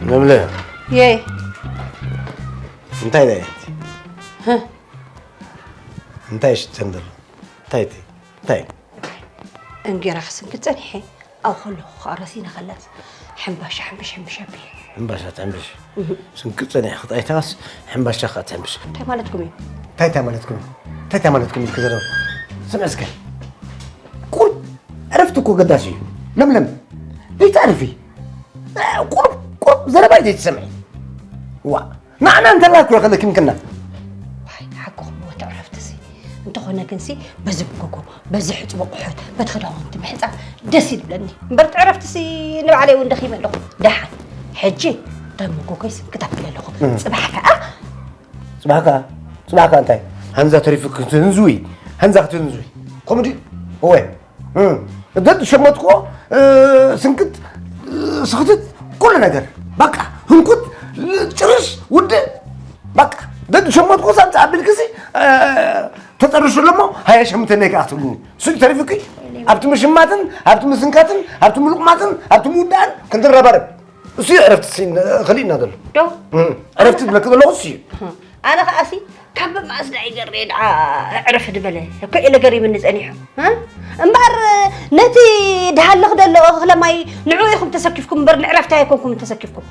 መምለ የይ እንታይ ዳይ? እንታይ ሽተን ዘሎ እንታይ እቲ እንታይ? እንጌራ ክስንክት ጸኒሐ። ኣብ ከለኹ ከዓ ረሲነ ከላስ ሕምባሻ ሕምብሽ ሕምብሽ ኣቢለ። ሕምባሻ ትሕምብሽ? ስንክት ጸኒሐ ክጣይታስ ሕምባሻ ከዓ ትሕምብሽ? እንታይ ማለትኩም እዩ? እንታይ እንታይ ማለትኩም እዩ? እንታይ እንታይ ማለትኩም እዩ ክዘረብ? ስምዕ እስከ። ቁርብ ዕረፍቲ እኮ ገዳሲ እዩ። ለምለም፣ ዘይትዕርፊ። ቁርብ ቁርብ ዘረባይ ዘይትሰምዒ። ዋ፣ ንዓና እንተላ እኮ ከለኪምክና። ዋይ፣ ሓቅኹም እወ፣ ትዕረፍትሲ። እንተኾነ ግንሲ፣ በዚ ብጎጎ፣ በዚ ሕጽቦ ቁሑት፣ በቲ ክዳውንቲ ምሕጻብ ደስ ይብለኒ። እምበር ትዕረፍትሲ ንባዕለይ እውን ደኺመ ኣለኹ። ደሓን፣ ሕጂ እቶም መጎጎይ ስንክት ኣቢለ ኣለኹ። እም። ጽባሕ ከኣ ጽባሕ ከኣ? ጽባሕ ከኣ እንታይ? ሃንዛ ተሪፉ ክትህንዝዊ? ሃንዛ ክትህንዝዊ? ከምኡ ድዩ? እወ። እም። ደድ ሸመትኩዎ፣ እ፣ ስንክት፣ እ፣ ስኽትት፣ ኩሉ ነገር። በቃ፣ ህንኩት፣ ጭርሽ፣ ውድእ። በቃ፣ ደድ ሸመትኩዎ ሳምቲ ኣቢልክሲ፣ እ፣ ተጠርሹ ኣለሞ፣ ሃያ ሸምንተ ነይ ከኣ ትብሉኒ። እሱ ተሪፉኪ? ኣብቲ ምሽማትን፣ ኣብቲ ምስንካትን፣ ኣብቲ ምሉቕማትን፣ ኣብቲ ምውዳእን ክንድረባረብ። እሱ እዩ ዕረፍቲ ሲ-፣ ኸሊእና ዘሎ። ዶ? እም፣ ዕረፍቲ ዝብለኪ ዘለኹ እሱ እዩ። ኣነ ኸኣሲ ካብ መኣስ ደኣ ይገርየ ደኣ ዕረፍ ዝበለ እኮ ኢለ ገሪምኒ ጸኒሑ። እ? እምበኣር ነቲ ድሃልኽ ደሎ እኽለ ማይ ንዕኡ ኢኹም ተሰኪፍኩም እምበር ንዕረፍቲ ኣይኮንኩም ተሰኪፍኩም።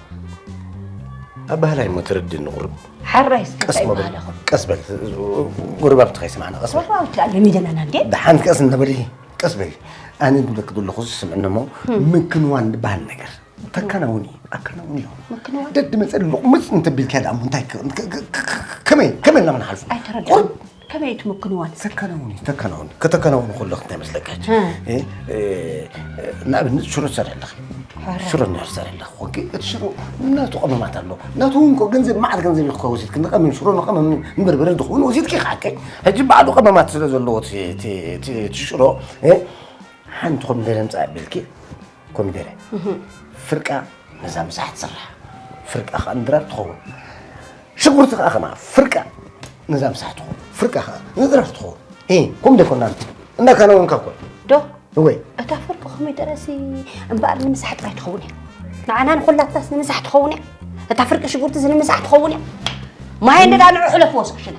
ኣባህላይ እሞ ተረድእኒ ቁሩብ። ሓራይ እስከ ቀስ እንታይ መበል፣ በሃለኹም? ቀስ በል። ጎረባብቲ ከይሰማዕና ቀስ በል። ጎረባብቲ ኣለሚደናና እንዴ? ደሓን ቀስ እንበል፣ ቀስ በል። ኣነ ዝብለኪ ዘለኹ ስምዕኒ እሞ፣ ምክንዋን ዝበሃል ነገር ተከናውኒ፣ ኣከናውኒ። ምክንዋን? ደድ መጸ ልቑምጽ እንተቢልካ ደኣ እሞ እንታይ ከ-፣ ከ-፣ ከ-፣ ከ-፣ ከመይ፣ ከመይ ኢልና ክንሓልፎ? ኣይተረድኣን። ቁሩብ ከመይ እቲ ምክንዋን? ተከናውኒ፣ ተከናውኒ። ከተከናውኒ ከለኺ እንታይ መስለካ? እ። እ፣ እ፣ ንኣብነት ሽሮ ትሰርሒ ኣለኺ። ሕረ። ሽሮ እንድሕር ትሰርሒ ኣለኺ ኮንኪ፣ እቲ ሽሮ ናቱ ቀመማት ኣለዎ። ናቱ እውን እኮ ገንዘብ፣ መዓት ገንዘብ ኢኺ ወሲድኪ፣ ንቀመም ሽሮ፣ ንቀመም ንበርበረ ዝኸውን ወሲድኪ ኢኺ ሓቀይ። ሕጂ ባዕሉ ቀመማት ስለ ዘለዎ እቲ፣ እቲ፣ እቲ፣ እቲ ሽሮ፣ እ፣ ሓንቲ ኮሚደረ ምጻእ ኣቢልኪ፣ ኮሚደረ። እህ። ፍርቃ ነዛ ምሳሕ ትስራሕ። ፍርቃ ከኣ ንድራር ትኸውን። ሽጉርቲ ከኣ ከማ ፍርቃ ነዛ ምሳሕ ትኸውን። ፍርቃ ከኣ ንድራር ትኸውን። እ፣ ከምኡ ደይኮና? እንዳከናወንካ እኮ። ዶ? እወ። እታ ፍርቂ ኮሚደረሲ እምበኣር ንምሳሕ ጥራይ ትኸውን እያ። ንዓና ንኹላትናስ ንምሳሕ ትኸውን እያ። እታ ፍርቂ ሽጉርቲስ ንምሳሕ ትኸውን እያ። ማይ እንደ ዳንዑ ሕለፍዎ ስክሽና።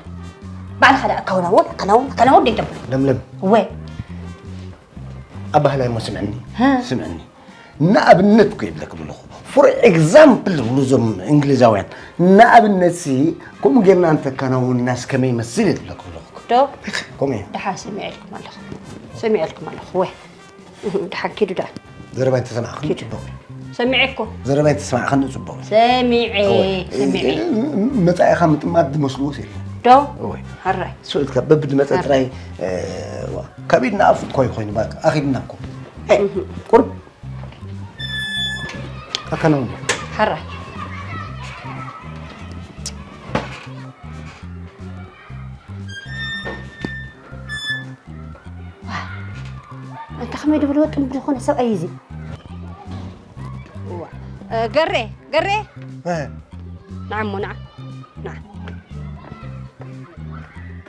ባዕልኻ ደኣ ኣከናውን፣ ኣከናውን፣ ኣከናውን ደይተብሎ። ለምለም። እወ። ኣባህላይ እሞ ስምዕኒ፣ ሃ። ስምዕኒ። ንኣብነት እኮ ይብለኪ ዘለኹ። For example ዝብሉ እዞም እንግሊዛውያን። ንኣብነት ሲ፣ ከምኡ ጌርና እንተከናውንናስ ከመይ ይመስል እየ ዝብለኪ ዘለኹ። ዶ? ከምኡ እዩ። ደሓን ሰሚዐልኩም ኣለኹ። ሰሚዐልኩም ኣለኹ። ወ። ደሓን ኪዱ ደኣ። ዘረባይ እንተሰማዕክኒ ኪዱ። ጽቡቕ እዩ። ሰሚዐ እኮ። ዘረባይ እንተሰማዕክኒ ጽቡቕ እዩ። ሰሚዐ፣ እወ። ሰሚዐ። እ-፣ እ-፣ መጻኢኻ ምጥማት ዝመስልዎ የለን። ዶ? እወ። ሃራይ። ስእልካ በብድመጸ ሃራይ። ጥራይ፣ እ፣ ዋ፣ ካብ ኢድና ኣፍ እኮ እዩ ኮይኑ፣ በቃ፣ ኣኺድና እኮ። እ፣ እህ። ቁርብ ኣከናውኒ። ሓራይ። ዋ፣ ኣንታ ከመይ ድብል ወጥም ዝኾነ ሰብኣይ እዚ። ዋ፣ እ፣ ገሬ፣ ገሬ። እ። ንዓ እሞ፣ ንዓ። ንዓ።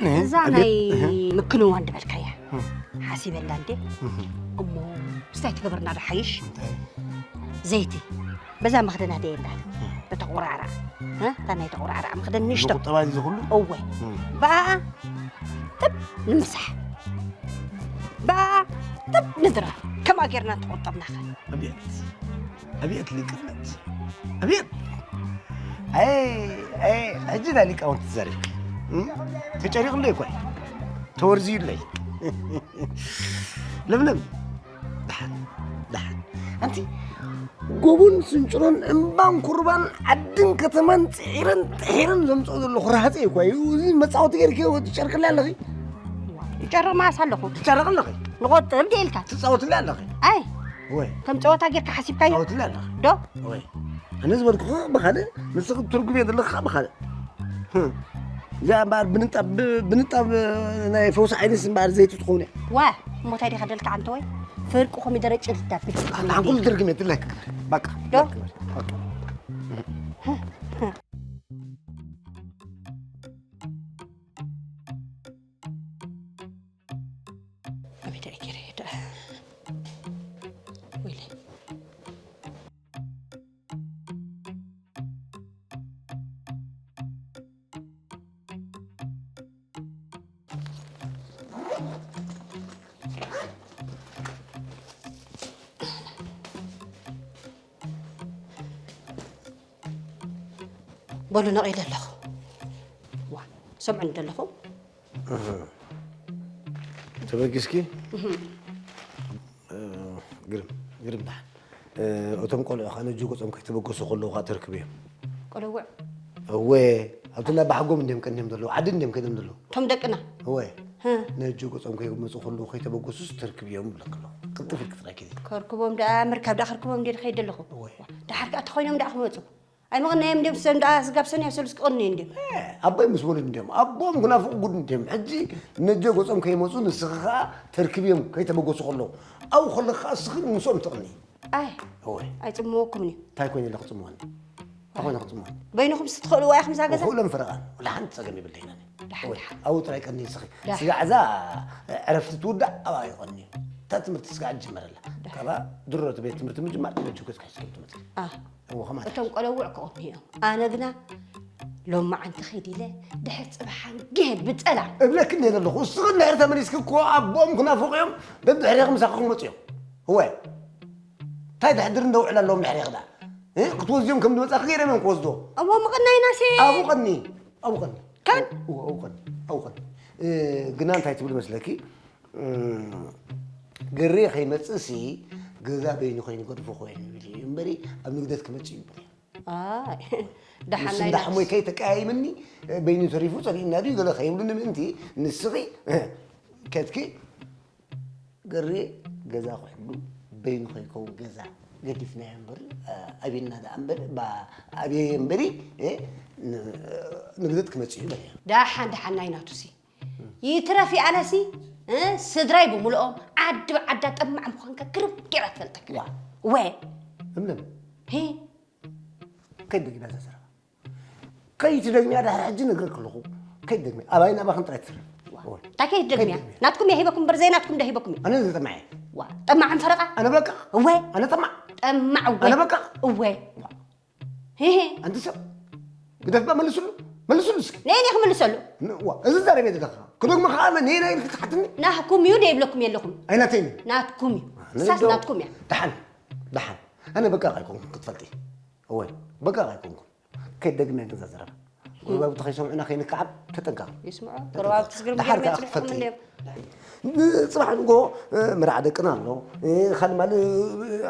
እ፣ እዛ ኣቤት። ናይ እህ። ምክንዋን ድበልካያ። እህ። ሓሲበላ እንዴ? እህ። እሞ፣ ምስታይ ትገበርና ዶ ሓይሽ? እንታይ? ዘይቲ። በዛ መኽደና ደየላ። እህ። በተቆራራ። እ? እታ ናይ ተቆራራ መኽደን ንእሽቶ። ቁጠባ እዚ ኩሉ? እወ። እህ። ብኣ ጥብ ንምሳሕ። ብኣ ጥብ ንድራ። ከምኣ ጌርና ተቆጠብናኸ። ኣቤት። ኣቤት ሊቅነት። ኣቤት። ኣይ፣ ኣይ፣ ሕጂ ናይ ሊቃውንቲ ተዛሪብኪ። እም? ተጨሪቑለይ እኮ እዩ። ተወርዝዩለይ። ለምለም። ደሓን፣ ደሓን። ኣንቲ ጎቦን ስንጭሮን እምባን ኩርባን ዓድን ከተማን ጽዒረን ጥሒረን ዘምጽኦ ዘለኹ ረሃጸ እዩ እኮ እዩ። እዚ መጻወቲ ጌርክዮ ትጨርቅለይ ኣለኺ። ይጨርቕ ማስ ኣለኹ። ትጨርቕ ኣለኺ። ንቆጥብ ድየ ኢልካ? ትጻወትለይ ኣለኺ። ኣይ። ወይ። ከም ጸወታ ጌርካ ሓሲብካዮ? ትጻወትለይ ኣለኺ። ዶ? ወይ። ኣነ ዝበልኩኻ ብኻልእ፣ ንስኺ ትርጉም የድልኻ ብኻልእ። ህም። እዚኣ እምበኣር ብንጣብ፣ ብ-፣ ብንጣብ ናይ ፈውሲ ዓይንስ እምበኣር ዘይቲ ትኸውን እያ። ዋ፣ እሞ እንታይ ዲኻ ደልካ ዓንተ ወይ? ፍርቂ ኮሚደረ ጭልዳ ቢል። ኣታ ኩሉ ትርጉም የድልካ ክግበር። በቃ። ዶ? በቃ። ኣቤት፣ ኣይ፣ ጌረ፣ ዳ-፣ ወይለይ። በሉ፣ ነቒለ ኣለኹ። ዋ፣ ሰምዑኒ ዶ ኣለኹም? ተበጊስኪ? ግርም፣ ግርም ደሓን። እቶም ቆልዑ ኸዓ ነጁ ገጾም ከይተበገሱ ከለዉ ኸዓ ተርክብዮም። ቆለውዕ? እወ፣ ኣብቲ እንዳ ኣባሓጎም እንድዮም ቀንዮም ዘለዉ፣ ዓዲ እንድዮም ከይዶም ዘለዉ። እቶም ደቅና? እወ። ህ። ነጁ ገጾም ከይመጹ ከለዉ ከይተበገሱስ ተርክብዮም ይብለኪ ኣለኹ። ቅልጥፍ ኢልኪ ጥራይ ኪዲ። ከርክቦም ደኣ፣ ምርካብ ደኣ ከርክቦም እንድየ ዝኸይድ ዘለኹ። እወ። ደሓር ከኣ ተኾይኖም ደኣ ክመጹ። ኣይምቕነዮም እንድዮም፣ ሰም ደኣ ስጋብ ሰንያ ሰሉስ ክቕንዩ እንድዮም። እ፣ ኣቦይ ምስ ወለዱ እንድዮም፣ ኣቦም ክናፍቑ ጉድ እንድዮም። ሕጂ ነጀ ገጾም ከይመጹ ንስኺ ኸኣ ተርክብዮም ከይተበገሱ ከለዉ። ኣብኡ ከለኺ ኸኣ እስኺ ምስኦም ትቕንዪ። ኣይ፣ እወ። ኣይጽምወኩምን እዩ። እንታይ ኮይነ ኢለ ክጽምወኒ? እንታይ ኮይነ ክጽምወኒ? በይንኹም ስትኽእልዋ ኢኹም እዛ ገዛ? ክእሎም ፈረቓን፣ ወላ ሓንቲ ጸገም የብለይን ኣነ። ደሓን፣ እወ፣ ደሓን። ኣብኡ ጥራይ ቀንዲ እስኺ። ደሓን። ስጋዕ እዛ ዕረፍቲ ትውዳእ ኣብኣ ይቐንዩ። እታ ትምህርቲ ስጋዕ ትጅመረላ። ደሓን። ካብኣ ድሮ እቲ ቤት ትምህርቲ ምጅማር ነጁ ገጽ ክሕዝኩም ትመጽእ። ኣ። እወ፣ ኸማን እቶም ቆለውዕ ክቕንዩ እዮም። ኣነ ግና ሎማዓንቲ ኺድ ኢለ ድሕሪ ጽባሕ ሃንጊ ብጸላም። እብለኪ እንድየ ዘለኹ፣ እስኺ እንድሕር ተመሊስኪ እኮ ኣቦኦም ክናፍቑ እዮም፣ ደድሕሬኺ ምሳኺ ክመጹ እዮም። እወ። እንታይ ድሕድር እንደ ውዕል ኣለዎም ድሕሬኺ ደኣ? እ? ክትወስድዮም ከም ዝመጻኺ ገይሮም እዮም ክወስድዎ። እሞ ምቕናይናሲ ኣብኡ ቀኒ፣ ኣብኡ ቀኒ። ከን? እወ፣ ኣብኡ ቀኒ፣ ኣብኡ ቀኒ። እ፣ ግና እንታይ ትብል መስለኪ? እም፣ ገሬ ከይመጽእሲ ገዛ በይኑ ከይንገድፎ ኮይኑ ይብል እዩ እምበሪ ኣብ ንግደት ክመጽእ እዩ። ኣይ፣ ደሓን ምስ ናይ እንዳ ናት። ሓሞይ ከይተቀያይምኒ፣ በይኑ ተሪፉ ጸሊእና ድዩ ገለ ከይብሉኒ ምእንቲ ንስኺ ከድኪ ገሬ ገዛ ክሕሉ በይኑ ከይከውን ገዛ ገዲፍናዮ እምበር፣ ኣብየና ደኣ እምበር፣ ባ-፣ ኣብየ እምበሪ፣ እ፣ ን-፣ ንግደት ክመጽእ እዩ በለ። ደሓን ደሓን ናይ ናቱሲ። ይትረፍ ኣነሲ፣ እ፣ ስድራይ ብምልኦም ዓዲ ብዓዳ ጠማዕ ምዃንካ ግርም ገይራ ትፈልጠካ። ዋ። ወ። እምለም። ሂ። ከይትደግምያ እዛ ዘረባ። ከይትደግምያ ድሕሪ ሕጂ ነግረኪ ኣለኹ። ከይትደግምያ። ኣባይን ኣባኽን ጥራይ ትስርሒ። ዋ። እወ። እንታይ ከይትደግምያ? ከይትደግምያ። ናትኩም እየ ሂበኩም እምበር ዘይናትኩም ዶ ሂበኩም እዩ? ኣነ እዚ ጠማዕ እየ። ዋ። ጠማዕን ፈረቓ? ኣነ በቃ። እወ። ኣነ ጠማዕ። ጠማዕ እወ። ኣነ በቃ። እወ። ዋ። ሄሄ። ኣንቲ ሰብ፣ ግደፍ እባ መልስሉ፣ መልስሉ እስኪ። ነየናይ ክምልሰሉ? ን-፣ ዋ፣ እዚ ዛረብ እየ ዝብለካ። ክደግሞ ከዓ መን ነየናይ ኢልኪ ትሓትኒ? ናህኩም እዩ ደይብለኩም የለኹም። ኣይናተይን እዩ። ናትኩም እዩ። ኣነ ሳስ እንደው ናትኩም እያ። ደሓን፣ ደሓን። ኣነ በቃ ኣይኮንኩን ክትፈልጢ። እወ፣ በቃ ኣይኮንኩን። ከይትደግምያ ገዛ ዘረባ። ጎረባብቲ ከይሰምዑና ከይንከዓብ ተጠንቀቕ። ይስምዑ። ተጠንቀቕ። ጎረባብቲ ስግርም ደሓር ገይሮም ከዓ መፂኦም ክትፈልጢ። እንድዮም። ንጽባሕ ንግሆ፣ እ፣ መርዓ ደቅና ኣሎ። እ፣ ካልእ ማል፣ እ፣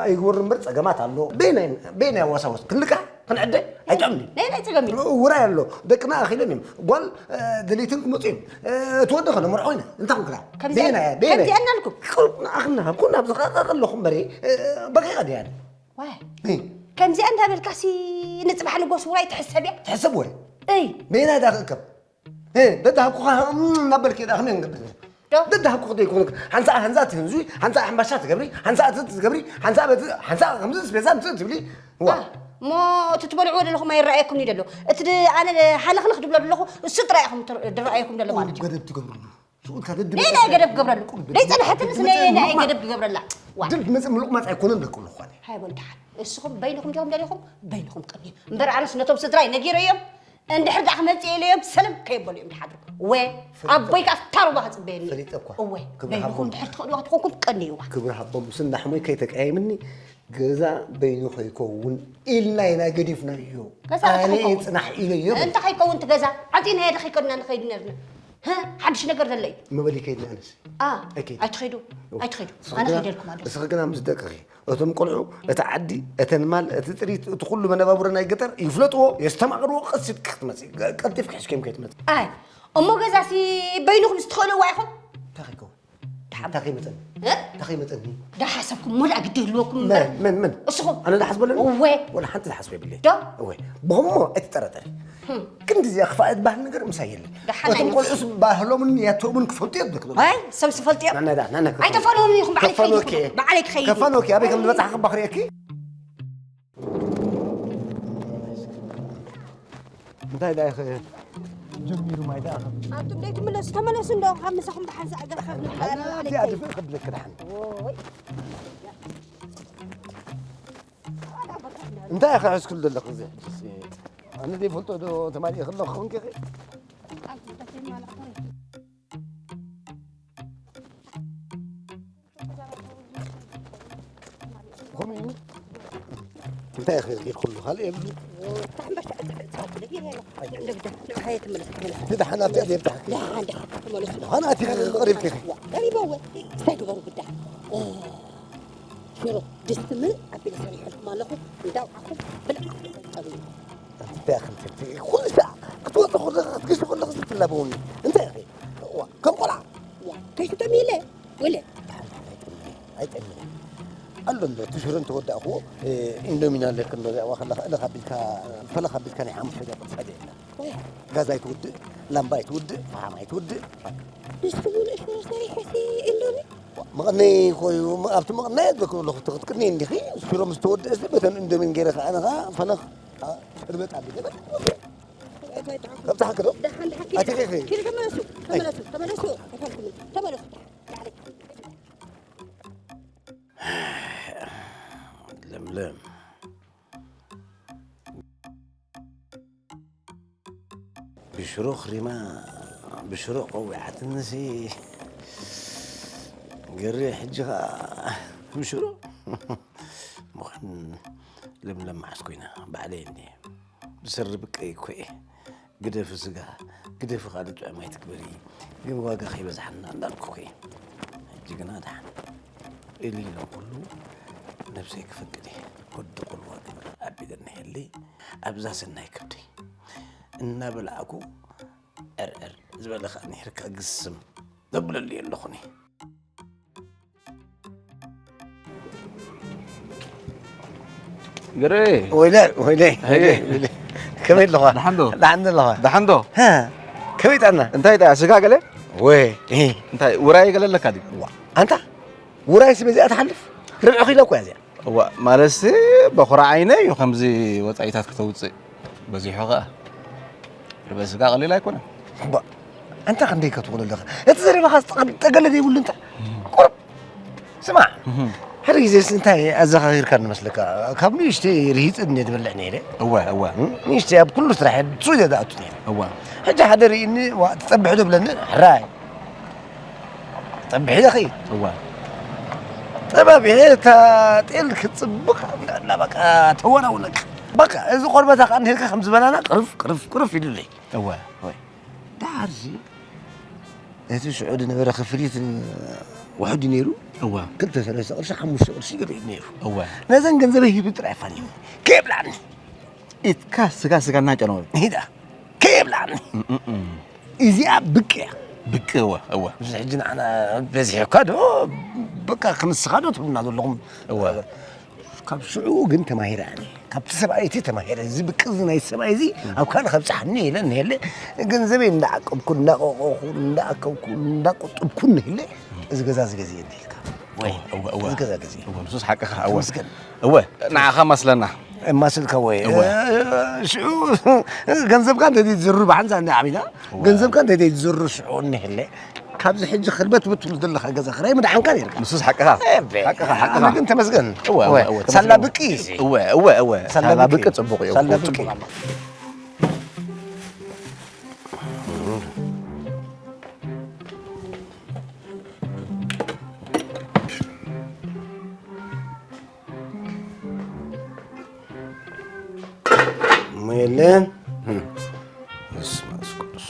ኣይግበር እምበር ጸገማት ኣሎ። በየናይ፣ በየናይ ኣዋሳወስ ክንልካ፣ ክንዕደ፣ ኣይጥዕምኒ። ናይ፣ ናይ ጸገም እዩ። ውራይ ኣሎ። ደቅና ኣኺሎም እዮም። ጓል፣ እ፣ ደለይትን ክመጹ እዮም። እ፣ እቲ ወዲ ኸነ መርዖ ኮይነ። እንታይ ክንክላ? ከምዚ በየናይ፣ በየናይ? ከምዚ ኣናልኩም። ቁሩብ ንኣኽና፣ ኩና ብዝቐቐ ኣለኹም በሬ፣ እ፣ በቂቐ ድያ? ዋይ። እ። ከምዚኣ እንዳበልካሲ ንጽባሕ ንጎስ ውራይ ትሕሰብ እያ? ትሕሰብ ወይ? እይ። በየናይ ዳ ክእከብ? እ፣ ደድሃኩኻ፣ እም፣ እናበልኪ ዳ ከመይ ንገብር? ዶ? ደድሃኩ ደይኮንክ፣ ሓንሳእ፣ ሓንሳእ ትህንዙ፣ ሓንሳእ ሕምባሻ ትገብሪ፣ ሓንሳእ እቲ ትገብሪ፣ ሓንሳእ በቲ፣ ሓንሳእ ከምዚ ስቤዛ ምጽእ ትብሊ። ዋ። ዋ፣ እሞ እቲ ትበልዕዎ ዘለኹም ኣይረኣየኩም እዩ ዘሎ። እቲ ድ-፣ ኣነ ሓለኽለኽ ድብሎ ዘለኹ፣ እሱ ጥራይ ኢኹም ትር-፣ ድረኣየኩም ዘሎ ማለት እዩ። ገደብ ትገብርሉ። ሽዑ ኢልካ ደድብ ነይ ናይ ገደብ ክገብረሉ። ቁም ነይ ጸንሐትንስ ነይ ናይ ምሉቕ ገደብ ክገብረላ። ዋ። ድል መጽ-፣ ምሉቕ ማጽ ኣይኮነን ደቂ ኣለኹ ኣነ። ሃይ በሉ ደሓን። እስኹም በይንኹም ዲኹም ደሊኹም? በይንኹም ቀንዩ። እምበር ኣነስ ነቶም ስድራይ ነጊረዮም፣ እንድሕር ደኣ ክመጽእ ኢለዮም ሰለም ከየበሉ እዮም ድሓድሩ። ወ-፣ ፈሊጠ-፣ ኣቦይ ከኣ ኣብታ ሩባ ክጽበየኒ። ፈሊጠ እኳ። እወ። ክብሪ በይንኹም ሃቦም። ድሕር ትኸእልዋ ትኾንኩም ቀንይዋ። ክብሪ ሃቦም። ስንዳ ሕሞይ ከይተቀያይምኒ ገዛ በይኑ ከይከውን ኢልና ኢና ገዲፍናዮ። ገዛ ኣነ እንታይ ከይከውን? ጽናሕ ኢለዮ። እንታይ ከይከውን እቲ ገዛ? ዓጺናዮ ዶ ከይከድና ንኸይድ ነርና? ሀ? ሓድሽ ነገር ዘሎ እዩ። መበሊ ከይድና ኣነስ። ኣ፣ ኣይከይድ። ኣይትኸይዱ፣ እወ። ኣይትኸይዱ። እስኺ ኣነ ግና፣ ከይደልኩም ኣለኹ። እስኺ ግና ምስ ደቅኺ፣ እቶም ቆልዑ፣ እቲ ዓዲ፣ እተን ማል፣ እቲ ጥሪት፣ እቲ ኩሉ መነባብሮ ናይ ገጠር ይፍለጥዎ፣ የስተማቕርዎ፣ ቀስ ኢልኪ ክትመጺ፣ ቀልጢፍኪ ሒዝክዮም ከይትመጺ። ኣይ፣ እሞ ገዛሲ በይንኹም ዝትኽእልዋ ኢኹም? እንታይ ከይከውን? ደሓን። እንታይ ከይመጸኒ? እ? እንታይ ከይመጸኒ? ዳሓሰብኩም እሞ ደኣ ግዲ ይህልወኩም መን? እምበር። መን? መን? እስኹም። ኣነ ዳሓስበለኒ? እወ። ወላ ሓንቲ ዳሓስበ የብለይ። ዶ? እወ። ብኸምኡ ኣይትጠራጠሪ። ህም። ክንዲ እዚኣ ክፋእ ዝበሃል ነገር ምሳይ የለን። ደሓን እቶም ኣይነፍሱ። ቆልዑስ ባህሎምን ያቶምን ክፈልጡ እዮም ዝደክሙ። ኣይ፣ ሰብ ዝፈልጡ እዮም። ናና ዳ፣ ናና ክፈኑ። ኣይተፈኑን ኢኹም፣ ባዕለይ ከፈኑ ክኸይድ እኮ። እኮ። ባዕለይ ክኸይድ እየ። ከፈኑ እኮ። ኣበይ ከም ዝበጻሕኹ ባኽሪ እኪ? እንታይ ደኣ ኢኸ ጀሚሩ ማይ ደኣ ከም ኣንቱም ደይ ትምለሱ፣ ተመለሱ። እንደው ካብ ምሳኹም ብሓንሳእ ገርፈፍ ንብል ኣና ኣለና እዚኣ ኣለኪ። ድፍእ ከብለኪ ደሓን። ኦይ። እንታይ ኢኸ ሕዝክሉ ዘለኺ እዚ ሕጂስ? ኣነ ዘይፈልጦ ዶ ተማሊእኺ ኣለኹ ክኸውን ከ? ከምኡ እዩ። እንታይ ኢኺ ርኢኹሉ? ካልእ የብሉ። ብጣዕሚ በቃ፣ ብጣዕሚ ደጊም ያለ። እንደግዳ፣ ንዓይ ተመለስ፣ ተመለስ። እቲ ደሓን ኣብቲ ኣደ ብታሕኪ። ደሓን፣ ደሓን፣ ተመለሱ። ደሓን ኣቲ ቀሪብኪ ኢኺ። ቀሪበወ። እንታይ ግበሩ ግዳ? ሽሮ፣ ድስቲ ምን ኣቢለ ሰሪሐልኩም ኣለኹ። እንዳውዓኹም ብልዓኹም። እንታይ ኢኺ ትብሊ? ኩሉ ሰዓት ክትወፂ ከለኺ፣ ክትገሺ ከለኺ ትላበውኒ። እንታይ ኢኺ? እዋ፣ ከም ቆልዓ። እዋ፣ ከይትጠሚ ኢለ። ወለ። ኣይጠምየን። ኣሎ እንዶ፣ እቲ ሽሮ እንተወዳእክዎ፣ እ፣ ኢንዶሚን ኣለክ እንዶ፣ እዚኣ ከለኻ፣ እለኽ ኣቢልካ፣ ፈለኽ ኣቢልካ ናይ ሓሙሽተ ደቂቕ ትጸግዕ ኢላ። ወይ። ጋዝ ኣይትውድእ፣ ላምባ ኣይትውድእ፣ ፈሓም ኣይትውድእ። ንሱ ንእሽቶ ሰሪሐ ሲ ኢንዶሚ? መቐነይ እኮ እዩ፣ ም-፣ ኣብቲ መቐነይ እየ ዝብለኪ ዘለኹ፣ እቲ ክትቅንይ እንዲኺ፣ ሽሮ ምስ ተወድእ፣ እዚ በተን ኢንዶሚን ገይረ ከኣ፣ ንኻ ፈለኽ፣ ኣ፣ ሕርበጥ ኣቢለ፣ በቃ። ኣብዝሓ ክዶ? ደሓን፣ ደሓን፣ ኣቲ ኪድ፣ ኪድ፣ ኪድ፣ ተመለሱ፣ ኣይ። ተመለሱ፣ ተመለሱ፣ ተመለሱ፣ ተመለሱ። ለምለም። ብሽሮ ክሪማ፣ ብሽሮ ቀዊዓትንሲ። ገሬ ሕጂ ኸኣ ብሽሮ። ምዃን ለምለም መዓስ ኮይና? ባዕለይ እንድየ። ብሰሪ ብቀይ እኮ እየ። ግደፊ ስጋ፣ ግደፊ ካልእ ጥዑም ኣይትግበሪ፣ ግን ዋጋ ከይበዝሓና እንዳበልኩኺ። ሕጂ ግና ደሓን። እሊ ኢሎም ኩሉ ነብሰይ ክፈቅድ እየ። ወዲ ቁልዋ ግብር ኣቢለኒ ህሊ ኣብዛ ሰናይ ከብደይ እናበላዕኩ ዕርዕር ዝበለ ከኣ ነይርካ ግስም ዘብለሉ የለኹኒ። ግረ። ወይለ፣ ወይለ፣ ወይለ፣ ወይለ። ከመይ ኣለኻ? ደሓን ዶ? ደሓን ኣለኻ? ደሓን ዶ? ሃ፣ ከመይ ጥዕና? እንታይ ደኣ፣ ስጋ ገለ? ወይ፣ እ። እንታይ፣ ውራይ ገለ ኣለካ ድዩ? ዋ፣ ኣንታ፣ ውራይስ በዚኣ ትሓልፍ? ርብዒ ኪሎ እኮ እያ እዚኣ። እዋ፣ ማለትሲ፣ በኹሪ ዓይነ እዩ ከምዚ ወጻኢታት ክተውጽእ። በዚሑ ኸኣ። ርብዒ ስጋ ቀሊል ኣይኮነን። እባ፣ ኣንታ ክንደይ ከትውል ኣለኻ? እቲ ዘረባኻ ጠገለ ዘይብሉ እንታይ? ቁሩብ ስማዕ፣ እህ። ሓደ ግዜስ እንታይ ኣዘኻኺርካ ንመስለካ? ካብ ንእሽተይ ርሂጽ እየ ዝበልዕ ነይረ። እወ፣ እወ። እም፣ ንእሽተይ ኣብ ኩሉ ስራሕ እየ ሱይ እየ ዝኣቱ ነይረ። እወ። ሕጂ ሓደ ርኢኒ፣ ዋ፣ ትጸብሕ ዶ ብለኒ፣ ሕራይ። ትጸብሒ ዲኺ? እወ። ጠባቢዐ እታ ጤል ክትጽብቕ እንዳ፣ እንዳ በቃ ተወናውነካ። በቃ፣ እዚ ቆርበታ ከኣ እንዲህልካ ከም ዝበናና ቅርፍ፣ ቅርፍ፣ ቅርፍ ኢሉለይ። እወ። ወይ። ደሓርሲ፣ እቲ ሽዑ ዝነበረ ክፍሊት ውሑድ እዩ ነይሩ። እወ። ክልተ ሰለስተ ቅርሺ፣ ሓሙሽተ ቅርሺ ይርኢድ ነይሩ። እወ። ነዘን ገንዘበይ ሂቡ ጥራይ ኣፋንዩኒ። ከየብላዕኒ። ኢትካ ስጋ ስጋ እናጨነወ። ሂዳ። ከየብላዕኒ። እም፣ እም፣ እም። እዚኣ ብቅ እያ። ብቅ፣ እወ፣ እወ። እዚ ሕጂ ንዓና በዚሑ እኳ ዶ፣ በቃ ክንስኻ ዶ ትብሉና ዘለኹም? እወ። ካብ ሽዑ ግን ተማሂረ ኣነ። ካብቲ ሰብኣይ እቲ ተማሂረ። እዚ ብቅ እዚ ናይ ሰብኣይ እዚ ኣብ ካልእ ከብጽሓኒ ኢለ እንሄለ ገንዘበይ እንዳዓቀብኩ፣ እንዳቆቆኹ፣ እንዳኣከብኩ፣ እንዳቆጠብኩ እንሄለ እዚ ገዛ እዚ ገዚኤ እንዲልካ። ወይ፣ እወ፣ እወ፣ እወ። እዚ ገዛ ገዚኤ። እወ፣ ንሱስ ሓቅኻ፣ እወ። ተመስገን። እወ፣ ንዓኻ ማስለና። ማስልካ ወይ። እወ። እ፣ ሽዑ ገንዘብካ እንተ ዘይትዝሩ ብሓንሳ እንዳ ዓቢና፣ እወ። ገንዘብካ እንተ ዘይትዝሩ ሽዑ እንሄለ ካብዚ ሕጂ ክርበት ብትብሉ ዘለኻ ገዛ ክራይ ምድሓንካ ነይርካ። ንሱስ ሓቅኻ። እቤ። ሓቅኻ፣ ሓቅኻ። ኣነ ግን ተመስገን። እወ፣ እወ፣ እወ፣ እወ፣ ሳላ ተመስገን። ብቂ እዩ። እወ፣ እወ፣ እወ። ሳላ ሳላ ብቂ። ብቂ ጽቡቕ እዩ። ሳላ እኮ ብቂ። ጽቡቕ። ሜለን። በስመ አብ ቅዱስ።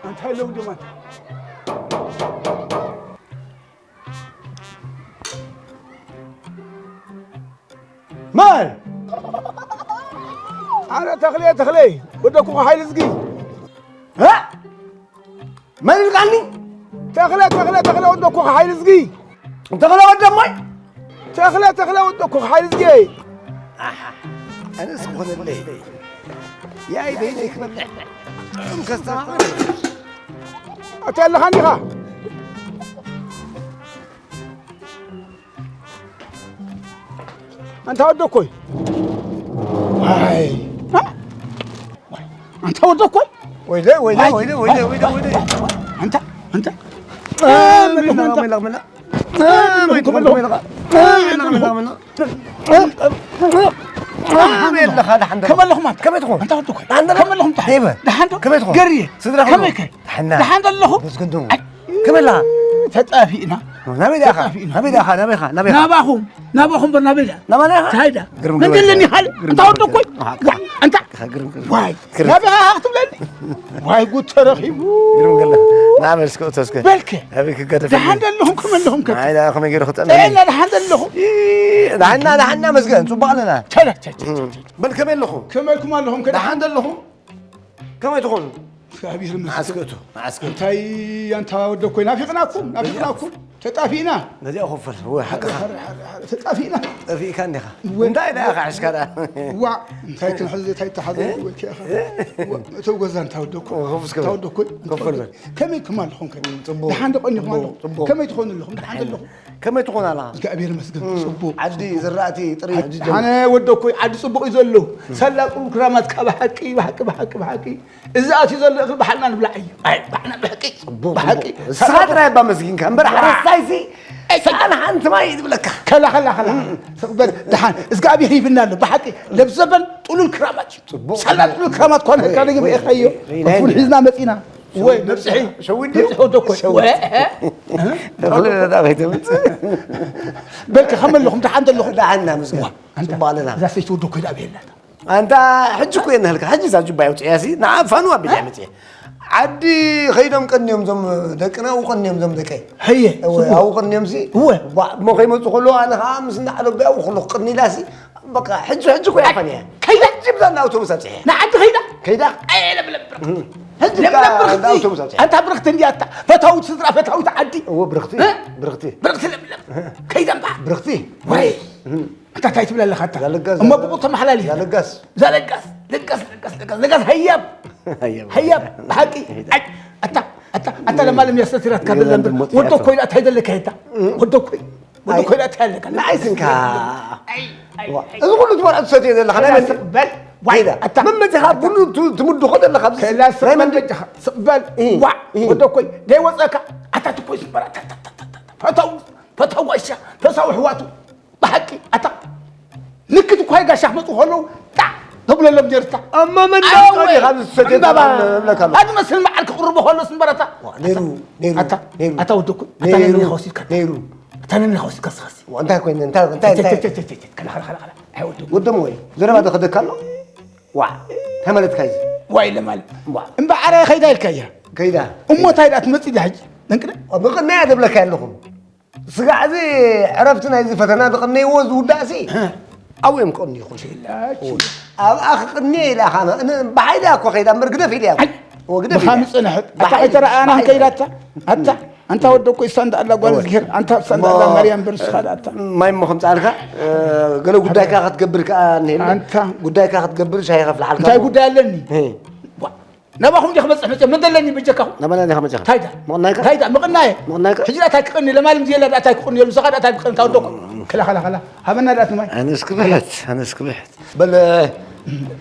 ኣንታይ ኣለዉ ደማን? መን? ኣነ ተኽሌ፣ ተኽሌ፣ ወዲ ኩኻ ሓይልዝጊ። እ? መን ኢልካኒ? ተኽለ፣ ተኽለ፣ ተኽለ ወዲ ኩኻ ሓይልዝጊ። ተኽለ ወዲ እሞይ? ተኽለ፣ ተኽለ ወዲ ኩኻ ሓይልዝጊ። ኣሓ፣ ኣነስ ክኾነለይ። ያይ በይነይ ክበልዕ። ጥዑም ከስተማቕር። ኣታ ኣለኻ እንዲኻ? ኣንታ ወዲ እኮይ። ዋይ። እ? ዋይ። ኣንታ ወደኮይ። ወይለ ወይለ ወይለ ወይለ ወይለ ወይለ። ኣንታ ኣንታ። ከመይ ኣለኹም ኣንታ? ከመይ ትኾን? ኣንታ ወደኮይ። ከመይ ኣለኹም ኣንታ? ከመይ ትኾን? ገርየ። ስድራኹም? ከመይ ከ? ደሓና። ደሓን ኣለኹም? መስገን ዶ? ኣይ። ከመይ ኣላ? ተጣፊእና። ናበይ ዳኻ? ተጣፊእና። ናበይ ዳኻ? ናበይ ኻ? ናበይ ኻ? ናባኹም። ናባኹም በር ናበይ ዳ? ናባና ኢኻ? ታይዳ። ግርም መን ግርም ዘለኒ ግርም ካልእ? ግርም ኣንታ ግርም ወደኮይ። ግርም። ዋ፣ ኣንታ። ግርም ግርም። ዋይ። ግርም። ናበይ ኢኻ ክትብለኒ? ዋይ፣ ጉድ ተረኺቡ። ግርም ገለ። ናበል እስከ እቶ እስከ። በልከ። ኣበይ ክገደፍ? ደሓን ኣለኹም፣ ከመይ ኣለኹም ከ? ኣይ፣ ዳ ከመይ ገይሩ ክጠልም? ጥዕና ደሓን ኣለኹም? ኢ፣ ደሓንና፣ ደሓንና መስገን፣ ጽቡቕ ኣለና። ቸለ፣ ቸ፣ ቸ፣ ቸ፣ ቸ። በል ከመይ ኣለኹም? ከመይ ኢልኩም ኣለኹም ከ? ደሓን ዶ ኣለኹም? ከመይ ትኾኑ? እግዚኣብሔር ይመስገን። መዓስ ክእቱ? መዓስ ክእቱ? እንታይ ኣንታ ወደኮይ ናፊቕናኩም፣ ናፊቕናኩም። ተጣፊእና። ነዚኣ ኮፈል፣ ወይ ሓቅኻ። ሓረ፣ ሓረ፣ ሓረ፣ ተጣፊእና። ጠፊእካ እንዲኻ። ወይ እንታይ ደኣ ክሕሽካ ደኣ? ዋ፣ እንታይ ክንሕዝ፣ እንታይ ተሓዘ፣ ወይ ከ ኢኻ። ዋ፣ እተው ገዛ ኣንታ ወደኮይ። ኮፍ እስከ በል። ኣንታ ወደኮይ። ኮፈል በል። ከመይ ክም ኣለኹም ከ? ጽቡቕ። ደሓን ዶ ቀኒኹም ጽቡቕ፣ ኣለኹም? ጽቡቕ። ከመይ ትኾኑ ኣለኹም? ደሓን ዶ ኣለኹም? ከመይ ትኾን ኣላ? እግዚኣብሔር ይመስገን፣ እም፣ ጽቡቕ። ዓዲ ዝራእቲ ጥሪ ሕጂ ኣነ ወደኮይ ዓዲ ጽቡቕ እዩ ዘሎ። ሰላጡ ክራማት ካብ ሓቂ፣ ብሓቂ፣ ብሓቂ፣ ብሓቂ። እዚ ኣትዩ ዘሎ እኽሊ ባሕልና ንብላዕ እዩ። ኣይ፣ ባሕልና ብሕቂ፣ ጽቡቕ፣ ብሓቂ። ጽቡቕ። ንስኻ ጥራይ እባ መስጊንካ እምበር፣ ሓረስታይሲ፣ ኣይ፣ ሰኣን ሓንቲ ማይ እዩ ዝብለካ። ከላ፣ ከላ፣ ከላ። ስቕ በል፣ ደሓን። እግዚኣብሔር ሂብና ኣሎ። ብሓቂ፣ ለብዘበን ጥሉል ክራማት እዩ። ጽቡቕ። ሰላ ጥሉል ክራማት ኮነ፣ ወይ፣ ካልእ ወይ፣ ገበኤ ኸዮ። ወይ፣ ናይ ፉል እንዲያ። ሒዝና መጺና። ወይ፣ ሸዊት መብጽሒ። ሸዊት ድዩ? መብጽሒ ወደኮይ። ሸዊት። ወይ፣ እ? እ? ደኹል ነታ ከይተምጽእ። በልከ፣ ከመይ ኣለኹም? ደሓን ዘለኹም? ደሓንና፣ መስገን። ዋ፣ ኣንታ፣ ጽቡቕ ኣለና። እዛ ሰይቲ ወደኮይ ደኣ በየላ። ኣንታ ሕጂ እኮ እየ እናሃልካ፣ ሕጂ እዛ ጁባ የውፅእያ ሲ፣ ንዓ ፋኑ ኣቢለ እየ መፅየ። ዓዲ ኸይዶም ቀንዮም ዞም ደቅና፣ ቀንዮም ዞም ደቀይ። ሀየ፣ እወ፣ ስሙ። ኣብኡ ቀንዮም ሲ፣ እወ። ባ-፣ እሞ ከይመፁ ከለዉ ኣነ ኸዓ ምስ እንዳዓለቡ ኣብኡ ከለኹ ቅኒ ኢላ ሲ፣ በቃ ሕጂ፣ ሕጂ እኮ እያ ፋንያ። ከይዳ? ሕጂ ብዛ እንዳ ኣውቶቡስ ኣብፅሐ። ንዓዲ ኸይዳ? ከይዳ? ኣየ ለምለም ብርኽቲ። እም። ሕጂ ለምለም ብዛ ብርኽቲ። እንዳ ኣውቶቡስ ኣብፅሐ። ኣንታ ብርኽቲ እንድያ ኣታ። ፈታዊት ስድራ፣ ፈታዊት ዓዲ። እወ፣ ብርኽቲ፣ እ? ብርኽቲ። ብርኽቲ ለምለም። ከይዳ እምበኣር። ብርኽቲ። ወይ። እም። ኣታ እንታይ ትብል ኣለኻ ኣታ? ዛለጋስ፣ እሞ ዛለጋስ። ብቑ ተመሓላሊፍ። ዛለጋስ። ዛለጋስ፣ ለጋስ፣ ለጋስ፣ ለጋስ፣ ለጋስ፣ ሃያብ። ሃያብ። ሃያብ፣ ብሓቂ። ኣይ፣ ኣታ፣ ኣታ፣ ኣታ ለማለም የስተቲራትካ ገዛ ደለን ድሞ ወዶ ጥያቶ። ኮይና እንታይ ዘለካ የታ? እም። ወዶ ኮይ-፣ ወዶ ኣይ፣ ኮይና እንታይ ኣለካ? ንዓይ ስንካ። ኣይ፣ ኣይ፣ ዋ፣ ኣይ። እዚ ኩሉ ትበልዖ ትሰትዮ ዘለኻ ናይ መን? ስቕ በል። ዋይ፣ ከይዳ። ኣታ። መመዚኻ ቡን ቱ-፣ ትምድኾ ዘለኻ ኣብዚ ከላ ስቕ ናይ በል መን? በጃኻ። ስቕ በል። እ፣ ዋ፣ እ። ወዶ ኮይ፣ ደይ ወጸካ። ኣታ ትኮይ ስበር። ኣታ፣ ኣታ፣ ኣታ፣ ኣታ፣ ኣታ። ፈታው፣ ፈታው ጋሻ፣ ፈሳው ኣሕዋቱ። ብሓቂ ኣታ ንክት እኳ ጋሻ ክመፁ ከለዉ ጣዕ ተብለሎም ጀርታ። እሞ መን ኣወ፣ ደው ኢኻ ዝሰትዮ ዕምባባ። እብለካ ኣለኹ። ኣድመስል መዓል ክቕርቦ ከሎ ስምበረታ። ዋ፣ ነይሩ፣ ነይሩ፣ ኣታ፣ ነይሩ። ኣታ ወደኩ፣ ኣታ ነይሩ፣ ነመን ኢኻ ወሲድካ? ነይሩ። ኣታ ነመን ኢኻ ወሲድካ ስኻሲ? ዋ፣ እንታይ ኮይነ? እንታይ፣ እንታይ፣ እንታይ? ቸ፣ ቸ፣ ቸ፣ ቸ፣ ከላ፣ ከላ፣ ከላ፣ ከላ። ኣይወደኩ። ወደም ወይ፣ ዘረባ ዶ ክደካ ኣሎ? ዋ፣ እንታይ ማለትካ እዩ? ዋ፣ ኢለ ማለት። ዋ። እምበኣር ከይዳ ኢልካያ። ከይዳ። እሞ እንታይ ደኣ ትመጽእ ኢላ ሕጂ? ደንቅደ? ምቕናያ ደብለካ ኣለኹ። ስጋዕ እዚ ዕረፍቲ ናይዚ ፈተና ዝቐነይዎ ዝውዳእሲ፣ እ። ኣብኡ እዮም ክቕንዩ ይኹን። ችላ፣ ችላ። ኣብኣ ክቕንየ ኢላ ኢኻ፣ ን-፣ ብሓይሊ እኮ ከይዳ እምበር ግደፍ ኢለ እያ። ኣይ፣ እዎ፣ ግደፍ ኢለ ብኻሚ እያ። ጽንሕት። ኣታ ብሓይሊ፣ ኣይተረኣያናን ብሓይሊ። ከይዳ ኣታ? ኣታ፣ ኣንታ ወደ እኮ እሳ እንዳ ኣላ ጓል እወ። እዝግሄር፣ ኣንታ እሳ እንዳ ኣላ እሞ፣ ማርያም በርስ ኻዳ ኣታ። ማይ እሞ ከምጽኣልካ፣ እ፣ ገለ ጉዳይካ ክትገብር ከኣ እንሄለ። ኣንታ። ጉዳይካ ክትገብር ሻሂ ከፍልሓልካ እንታይ እሞ። ጉዳይ ኣለኒ? እ። ዋ፣ ናባኹም ዲኻ ክበጽሕ መጽእ? መን ደለኒ በጀካኹም? ናባና ዲኻ መጽኻ? ታይዳ? ምቕናይካ? ታይዳ? ምቕናየ? ምቕናይካ? ሕጂ ዳኣ ታይ ክቕኒ? ለማለም ዝየላ ዳኣ ታይ ክቕኒ? የሉ፣ ዝኻ ዳኣ ታይ ክቕኒ? ታወደኩም። ከላ፣ ከላ፣ ከላ። ሃበና ዳኣ ትማይ። ኣነስ ክብሕት፣ ኣነስ ክብሕት። በል፣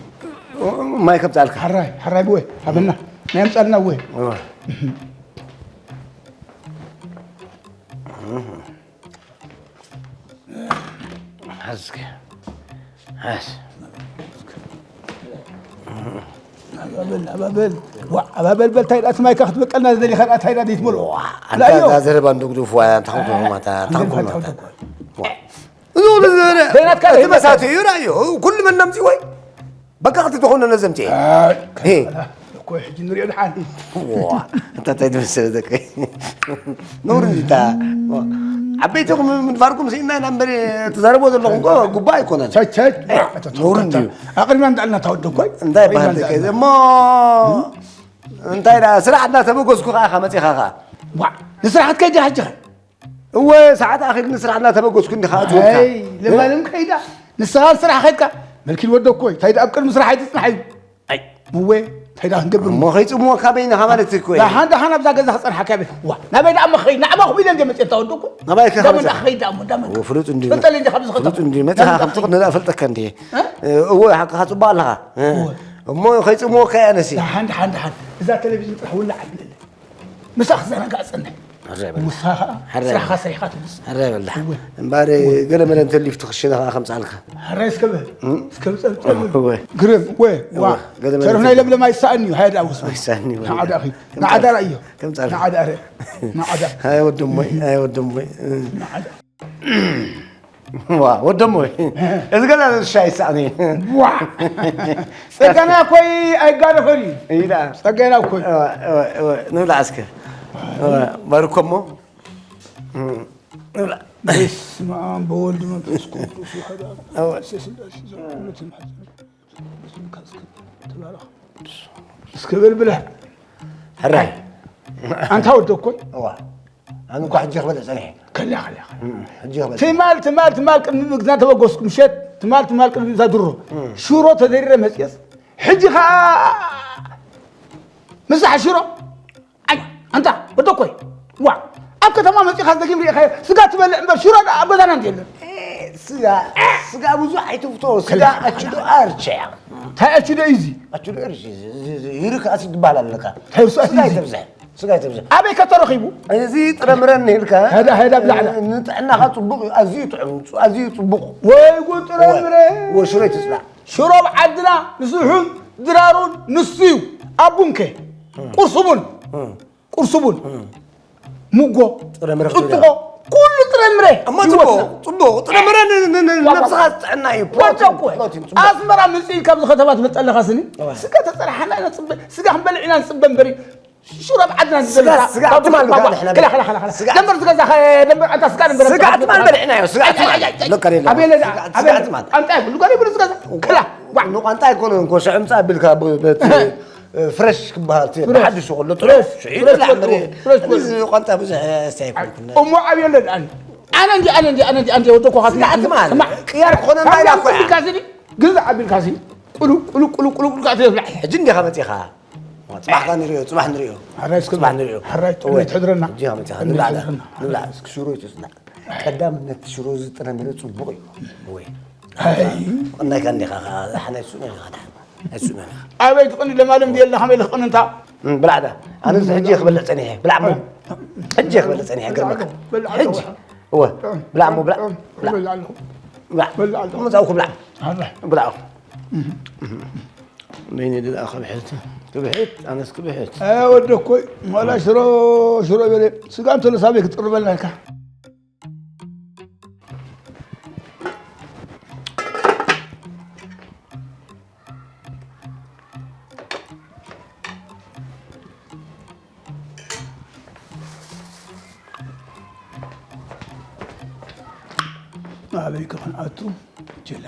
ማይ ከምጻልካ። ሓራይ፣ ሓራይ ብወይ፣ ሃበና። ናይ ኣምጻልና ብወይ። እዋ። ሓዝከ። ሓዝ። ኣባበል፣ ኣባበል። ዋ፣ ኣባበል በል፣ ታይ ደኣ ስማይካ ክትበቀልና ዝደሊኻ ደኣ ታይ ደኣ ዘይትመልኦ? ዋ፣ ኣንታ ላዮ። እዛ ዘረባ እንዶ ግዱፍ ዋያ፣ እንታይ ኾንኩም ማታ፣ እንታይ ኾንኩም ማታ? እንታይ ኾንኩም? ዋ። እዚ ሁሉ ዘረ-፣ ዜናትካ እቲ ለይመታ። መሳቱ እዩ ራእዩ። ኩሉ መን ነምፂ ወይ? በቃ ክትትኾነ ነዘምፂ። ኣይ፣ ሄ። ከላ፣ ከላ። እኮ ሕጂ ንሪኦ ድሓን። ዋ፣ እንታይ እንታይ ዝመሰለ ደቂ። ነውሪ እንዲታ። ዓበይትኹም ምድፋርኩም ስኢና ኢና እምበር፣ ትዛረቦ ዘለኹም እኮ ጉባእ ኣይኮነን። ቸ፣ ቸ፣ እ፣ ነውሪ እንድዩ። ኣቕድምና እንዳልና ታወደ እኮ። እንታይ ይበሃል ኣቕድምና ደቂ? እንዳልና። እሞ፣ እንታይ ደኣ፣ ስራሕ እንዳተበገዝኩ ከኣ ኢኻ መጺኻ ከኣ። ዋ፣ ንስራሕ ክትከይድ ዲኻ ሕጂ ኸ? እወ፣ ሰዓት ኣኺሉ ንስራሕ እናተበገስኩ እንዲኻ ኣትወካ። ኣይ፣ እ? ለማለም ከይዳ፣ ንስኻ ኣብ ስራሕ ከይድካ፣ መልኪን ወደኮይ፣ እንታይ ደኣ ኣብ ቅድሚ ስራሕ ኣይትጽናሕ እዩ። ኣይ። እወ፣ እንታይ ደኣ ክንገብር እሞ? እሞ ከይጽምወካ በይንኻ ማለት እኮ እዩ። ደሓን፣ ደሓን ኣብዛ ገዛ ክጸንሓካ እየ። ዋ፣ ናበይ ደኣ እሞ ክኸይድ? ንዓማኹም ኢለ እንደ መጽኤ እታ ወደኮ። ናባይ ከ እንዳመን ከመጽእ? ደኣ ክኸይድ ደኣ እሞ፣ እንዳመን? እወ፣ ፍሉጥ እንድዩ። ትፈልጠለይ እንዲኻ ብዝኸተልኩ። ፍሉጥ እንድዩ። መጺኻ ከም ትቕንዳ እፈልጠካ እንድየ። እ? እወ፣ ሓቅኻ ጽቡቕ ኣለኻ። እ? እወ። እሞ ከይጽምወካ እያ ነሲ። ደሓን፣ ደሓን፣ ደሓን። እዛ ቴሌቪዥን ጥራሕ ውላዕ ኣብለለ። ምሳኻ ክዘናጋዕ ጸንሕ። ሕራይ በል። ምሳኻ ሕራይ ስራሕኻ በል። ሰሪሕኻ ትምስ። ሕራይ በል። እወ። እምበኣር ገለ መለ እንተ ሊፍቲ ክሽነ ከኣ ከምጽኣልካ። ሕራይ እስከ በል። እም? እስከ ብጸብጸብ። እወ። ግርም፣ ወ፣ ዋ። እወ። ገለ መለ ተርፍ ናይ እንተ ለምለም ኣይሰኣን እዩ፣ ሃያ ደኣ ውስጥ። ኣይሰኣን እዩ። ንዓዳ ኣኺ። ከምጻ-፣ ንዓዳ ራእዮ። ከምጻ-፣ ንዓዳ ረ-፣ ንዓዳ። ኣይ ወደሞይ፣ ኣይ ወደሞይ። ንዓዳ። ዋ፣ ወደሞይ። እዚ ገና ሻይ ሳእኒ። ዋ! ጸጋና ኮይ ኣይጋደፈን እዩ። ኢላ። ጸጋና ኮይ። እወ፣ እወ፣ እወ፣ ንብላዕ እስከ። እወ፣ ባርኮ እሞ። ንብላዕ። በስመ አብ ወወልድ ወመንፈስ ቅዱስ አሐዱ አምላክ። እወ። ስላሴ ዘወትር ይትባረክ። እስከ በል ብለህ። ሕራይ። ኣንታ ወደኮይ። እዋ። ኣነ እኮ ሕጂ ክበልዕ ጸኒሐ። ከላ፣ ከላ፣ ከላ። እም፣ ሕጂ ክበልዕ። ትማል፣ ትማል፣ ትማል ቅድሚ ምግዝና ተበገስኩ ምሸት፣ ትማል፣ ትማል ቅድሚ እዛ ድሮ። እም። ሽሮ ተደሪረ መጽየስ። ሕጂ ኸኣ ምሳሕ ሽሮ። ኣይ፣ ኣንታ ወደኮይ። ዋ፣ ኣብ ከተማ መጺኻ ደጊም ርኢኻዮ። ስጋ ትበልዕ እምበር ሽሮ ኣብ ገዛና እንዲ የለን። ኤ፣ ስጋ፣ ስጋ ብዙሕ ኣይትፍቶ። ስጋ ከላ፣ ኣችዶ ከላ። ኣርቸያ። እንታይ ኣችዶ እዩ እዚ? ኣችዶ ኣርቸ፣ እዚ፣ እዚ፣ እዚ፣ ይርክ ኣሲድ ትበሃል ኣለካ። እንታይ እሱ ስጋ ኣሲድ? ኣይተብዝሕ። ስጋ ኣይተብዝሕ። ኣበይ ከ ተረኺቡ? እዚ ጥረምረ እንሂልካ፣ ሄዳ፣ ሄዳ ብላዕላ። ንጥዕናኻ ጽቡቕ እዩ፣ ኣዝዩ ጥዑም፣ ኣዝዩ ጽቡቕ። ወይ ጉድ ጥረምረ። ወይ ሽሮ ይትጽላእ። ሽሮ ኣብ ዓድና ንስሑን ድራሩን ንሱ እዩ። ኣብ ቡን ከ? እም። ቁርሲ ቡን። እም። ቁርሲ ቡን። እም። ሙጎ። ጥረምረ ክትብል ጥጥቆ። እያ። ኩሉ ጥረምረ። እሞ ይወስድ። ጽቡቕ፣ ጽቡቕ። ጥረምረ ን-፣ ን-፣ ን-፣ ዋው፣ ነብስኻ ዋው። ጥዕና እዩ። ወደ ፕሮቲን፣ እኮ። ፕሮቲን፣ ጽቡቕ። ኣስመራ ምጽኢ ካብ ዝኸተማ ትመጠለኻ ስኒ። እዋ። ስጋ ተጸርሓና ኢና ንጽበ፣ ስጋ ክንበልዕ ኢና ንጽበ እምበሪ። ሽሮ ኣብ ዓድና ስጋ፣ ዝዘለካ ስጋ ባባ፣ ኣትማል ባባ። ንሕና ከላ፣ ከላ፣ ከላ፣ ከላ። ስጋ ደንበር ዝገዛ፣ ከ-፣ ደንበር፣ ኣንታ ስጋ ደንበር ስጋ ኣትማል በሊዕናዮ፣ ስጋ ኣይ፣ ኣይ፣ ኣትማል። ኣይ፣ ኣይ፣ ኣይ። ሎቀር የለን። ኣቤለ ደኣ፣ ስጋ፣ ስጋ ኣቤለ። ኣትማል። ኣንታ ይብሉ፣ ጋር ይብሉ ዝገዛ። ከላ፣ ዋ። ንቋንጣ ኣይኮነን እኮ፣ ሽዑ ምጻእ ኣቢልካ ብ-፣ በቲ፣ እህ። እ፣ ፍረሽ ክበሃል፣ እቲ ፍረሽ። ብሓድሽ ከሎ ጥዑም። ፍረሽ፣ ሽዑ ፍረሽ ይብላዕ ትፈልጥዎ፣ እምበሪ። ፍረሽ እዚ ትፈልጥዎ። ቋንጣ ብዙሕ ኣስተይ ኣይኮንኩን። እሞ ኣቤለ ደኣ፣ ኣነ እንዲ፣ ኣነ እንዲ፣ ኣነ እንዲ፣ ኣንተ ወደኮ ካስኒ። ስጋ ኣትማል። ስማዕ። ቅያር ክኾነና ካብ ኢላ እኮ እያ። ኣቢልካ ስኒ፣ ግዛዕ ኣቢልካ ስኒ። ቁሉ፣ ቁሉ፣ ቁሉ፣ ቁሉ፣ ቁሉ፣ ካስኒ ብላዕ። ሕጂ እንዲኻ መጺኻ። ጽባሕ ከኣ ንሪኦ፣ ጽባሕ ንሪኦ። ሕራይ እስከ ጽባሕ ንሪኦ። ሕራይ ጥዕና እወ። ይትሕድረና። ሕጂ ከመይ ትኻ? ጥዕና ንብላዕ ዳ። ይትሕድረና። ንብላዕ። እስኪ ሽሮ ይትስና። ቀዳምነት ሽሮ ዝጥረምረ ጽቡቕ እዩ። እወ። ኣይ። እናይ ከኣ እንዲኻ፣ ከኣ ሓናይ ሱቕ ኢኻ፣ ሓናይ ሱቕ ኢኻ። ኣበይ ትቕኒ ለማለም ድየ ኣለኻ፣ ከመይ ኢለ ክቕኒ እንታ? እም፣ ብላዕ ዳ። ኣነ እዚ ሕጂ እየ ክበልዕ ጸኒሐ። ብላዕ እሞ። ሕጂ እየ ክበልዕ ጸኒሐ፣ ገርመካ። በልዕ ኣለኹ። ሕጂ። እወ። ብላዕ እሞ፣ ብላዕ። ብላዕ። በልዕ ኣለኹ። ብላዕ። በልዕ ኣለኹ። መጻእኩ ብላዕ። ኣረ። ብላዕ። በይነይ ድኣ ክብሕት፣ ክብሕት፣ ኣነስ ክብሕት። ኣይ ወደኮይ፣ ዋላ ሽሮ፣ ሽሮ በለ፣ ስጋ እንተሎ ሳበይ ክትጥርበልና ኢልካ። ኣበይ ክኾን ኣቱ? ችላ።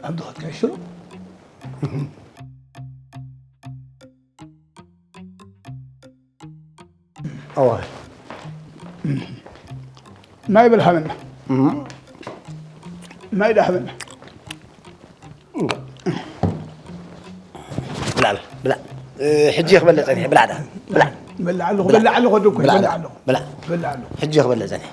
ኣብ ድኸትካ ይሽሮ? እወ። ማይ በል ሃበና። እም። ማይ ዳ ሃበና። ብላዕ፣ ብላዕ። እ፣ ሕጂ ክበልዕ ጸኒሐ፣ ብላዕ ዳ፣ ብላዕ። በልዕ ኣለኹ፣ ብላዕ። በልዕ ኣለኹ፣ ወዲ እኮ፣ ብላዕ በልዕ ዳ፣ ኣለኹ። ብላዕ። በልዕ ኣለኹ። ሕጂ ክበልዕ ጸኒሐ።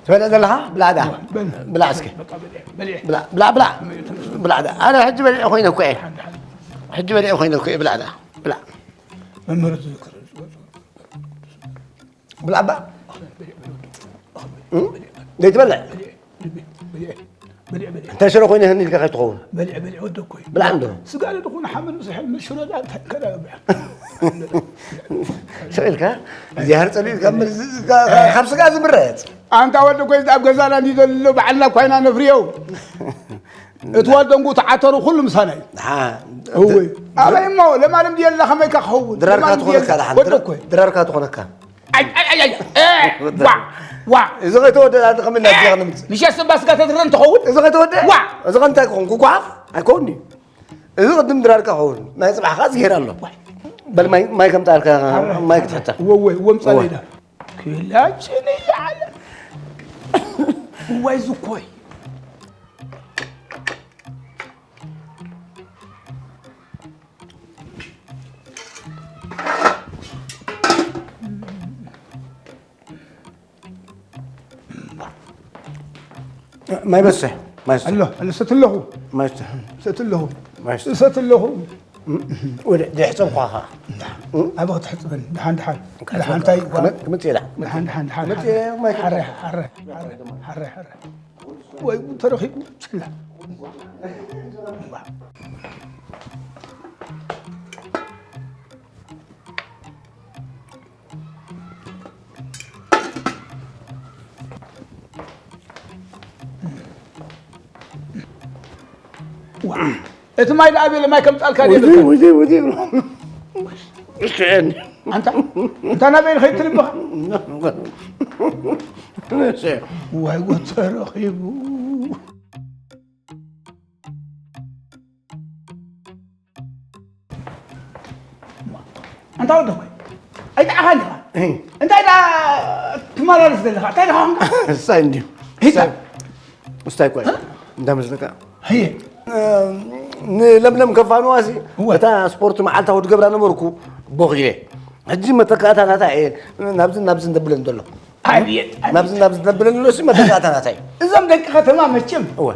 ትበልዕ ዘለኻ? ብላዕ ዳ። በል። ብላዕ እስኪ። በቃ በልዕ፣ በልዕ። ብላዕ፣ ብላዕ፣ ብላዕ። ብላዕ ዳ። ኣነ ሕጂ በሊዐ ኮይነ እኮ እየ። ሓንቲ፣ ሓንቲ። ሕጂ በሊዐ ኮይነ እኮ እየ። ብላዕ ዳ። ብላዕ። መምህር ትዝክር። ብላዕ እባ። እም? ዘይትበልዕ? እንታይ ሽሮ ኮይነ ህኒ ኢልካ ከይትኸውን? በልዕ፣ በልዕ፣ ወዲ እኮ እዩ። ብላዕ እንዶ። ስጋ ዶ ትኾን ሓመድ ምስ ሕል፣ ምስ ሽሮ ዳ እንታይ ከዳ ብልዕ። ስቕ ኢልካ፣ እግዚኣብሔር ጸሊኡ ኢልካ፣ ካብ ስጋ ዝምረጽ። ኣንታ ወዲ እኮ፣ እዚ ኣብ ገዛና እንዲ ዘሎ፣ ባዕልና እኳ ኢና ነፍርዮ። እቲ ዋልደንጉ፣ እቲ ዓተሩ፣ ኩሉ ምሳና እዩ። ደሓ-፣ እወ። ድ-፣ ኣበይ እሞ፣ ለማለም ድየ ኣላ፣ ከመይ ከ ክኸውን? ድራርካ ለማለም ድየ ትኾነካ፣ ኣላ። ደሓን፣ ወዲ ድራ-፣ እኮ እዩ። ድራርካ ትኾነካ። ኣይ፣ ኣይ፣ ኣይ፣ ኣይ፣ እ፣ ዋ፣ ዋ። እዚ ከይተወደኣ፣ እዚ ከመይ እናድያ ክንምጽእ? ምሸት ስባ ስጋ ተድረን ትኸውን? እዚ ከይተወደኣ? ዋ። እዚ ከ እንታይ ክኸውን? ክጓሓፍ? ኣይከውን'ዩ። እዚ ቅድም ድራርካ ክኸውን። ናይ ጽባሕ ከኣ ዝሄር ኣሎ። ዋይ። በል ማይ፣ ማይ ከምጻልካ፣ ኣረ። ማይ ክትሕታ። እወ፣ እወ፣ እወ፣ ምጻለይ እወ። ዳ። ክላችን እያለ። ዋይ ዝኮይ። ማይ በስሕ፣ ማይ በስሕ። ኣሎ፣ ኣሎ፣ ሰት ኣለኹ። ማይ በስሕ። ሰት ኣለኹ። ማይ በስሕ። ሰት ኣለኹ። ወደ፣ ደሕጸብኳ ኸዓ። ኣበ ክትሕጽበኒ፣ ደሓን፣ ደሓን። ደሓን እንታይ? ክመ-፣ ክመጽእ እየ፣ ደሓን። ደሓን፣ ደሓን፣ ደሓን፣ ክመጽእ እየ፣ ማይ ሓረ፣ ሓረ፣ ሓረ፣ ሓረ፣ ሓረ። ወይ ጉድ ተረኺቡ። ብስላ። ዋ፣ እቲ ማይ ደኣ ቤለ ማይ ከምጻልካ ወዲ፣ ደይብልካ። ወዲ፣ ወዲ። እስከ ኣንታ፣ ኣንታ ናበይ ንኸይድ ትልብኻ? ዋይ፣ ወተረኺቡ። ኣንታ ወዲ ኾይ፣ ኣይጠዓኻን ኢኻ። እህ። እንታይ ደኣ ትመላለስ ዘለኻ? እንታይ ደኣ ኾንካ? እሳይ እንድዩ። ሂታ። እሳይ፣ እስታይ ቆይ። እ? እንዳ መስለካ። ህየ። እ፣ ንለምለም ከፋንዋሲ እወ። እታ ስፖርት መዓልታዊ ትገብራ ነበርኩ፣ ቦኺ ኢለ። ሕጂ መተካእታ ናታ እየ፣ ናብዝን ናብዝን ዘብለን ዘሎ። ኣብየት፣ ኣብየት። ናብዝን ናብዝን ዘብለን ዘሎ፣ እሲ መተካእታ ናታ እዩ። እዞም ደቂ ከተማ መቸም እወ።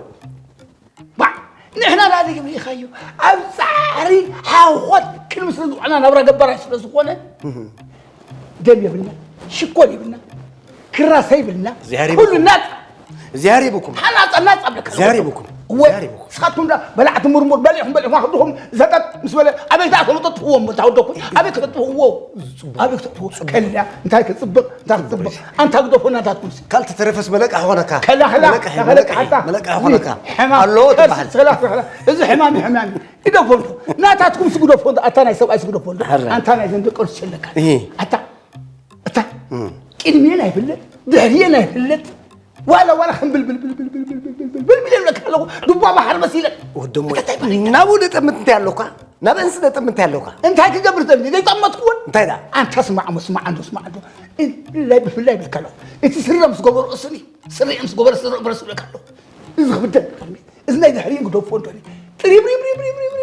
ባዕ፣ ንሕና ደኣ ደጊም ርኢኻዮ፣ ኣብ ጻዕሪ ሓኾት ክንብል ስለ ዝኾና ናብራ ገባራይ ስለ ዝኾነ፣ እህ። ደም የብልና፣ ሽኮር የብልና፣ ክራሰ የብልና፣ እግዚኣብሔር ኩሉ ይባርኩም። ናጻ። እግዚኣብሔር ይባርኩም። ሓናጻ ናጻ ብለካ እግዚኣብሔር ይባርኩም። እወ፣ እግዚኣብሔር ይባርኩም። ንስኻትኩም ደኣ በላዕቲ ሙርሙር በሊዕኹም በሊዕኹም ኣኽድኹም ዘጠጥ ምስ በለ ኣበይ ደኣ ተምጠጥፍዎ እሞ ታወደኩም? ኣበይ ከተጥፍዎ? ኣበይ ከተጥፍዎ? ከላ፣ እንታይ ክጽብቕ፣ እንታይ ክጽብቕ? ኣንታ ግደፎ ናታትኩም ሲ። ካልተ ተረፈስ መለቃ ኾነካ። ከላ፣ ከላ፣ መለቃ፣ ከላ፣ መለቃ፣ ከላ፣ መለቃ ኾነካ። ሕማም፣ ኣሎ ከላ፣ ትበሃል። ከላ፣ ከላ። እዚ ሕማም እዩ፣ ሕማም እዩ። ግደፎ እንዶ። ናታትኩም ሲ ግደፎ እንዶ። ኣታ ናይ ሰብኣይ ሲ ግደፎ እንዶ። ሕረ። ኣንታ ናይ ዘን ደቂ ኣንስትዮ ኣለካ። እሂ። ኣታ፣ ኣታ። እም። ቅድሜን ኣይፍለጥ፣ ድሕሬን ኣይፍለጥ። ዋላ፣ ዋላ ከም ብልብል፣ ብልብል፣ ብልብል፣ ብልብል፣ ብልብል ይብለካ ኣለኹ። ዱባ ባሕሪ መሲለ። ወደሞ፣ እንታይ ባሕሪ? ናብኡ ደጠምት እንታይ ኣለኳ? ናብእንስ ደጠምት እንታይ ኣለኳ? እንታይ ክገብር ደሊ? ዘይጠመትኩ እውን? እንታይ ደኣ? ኣንታ ስማዕ፣ እሞ ስማዕ፣ እንዶ ስማዕ፣ እንዶ። ብፍላይ፣ ብፍላይ ይብለካ ኣለኹ። እቲ ስረ ምስ ገበሩ እስኒ፣ ስረ ምስ ገበረ ስረ ብረስ ይብለካ ኣለኹ። እዚ ክብደል ቅድሚት። እዚ ናይ ድሕሪ ግደፎ እንዶ። ጥሪብ፣ ሪብ፣ ሪብ፣ ሪብ።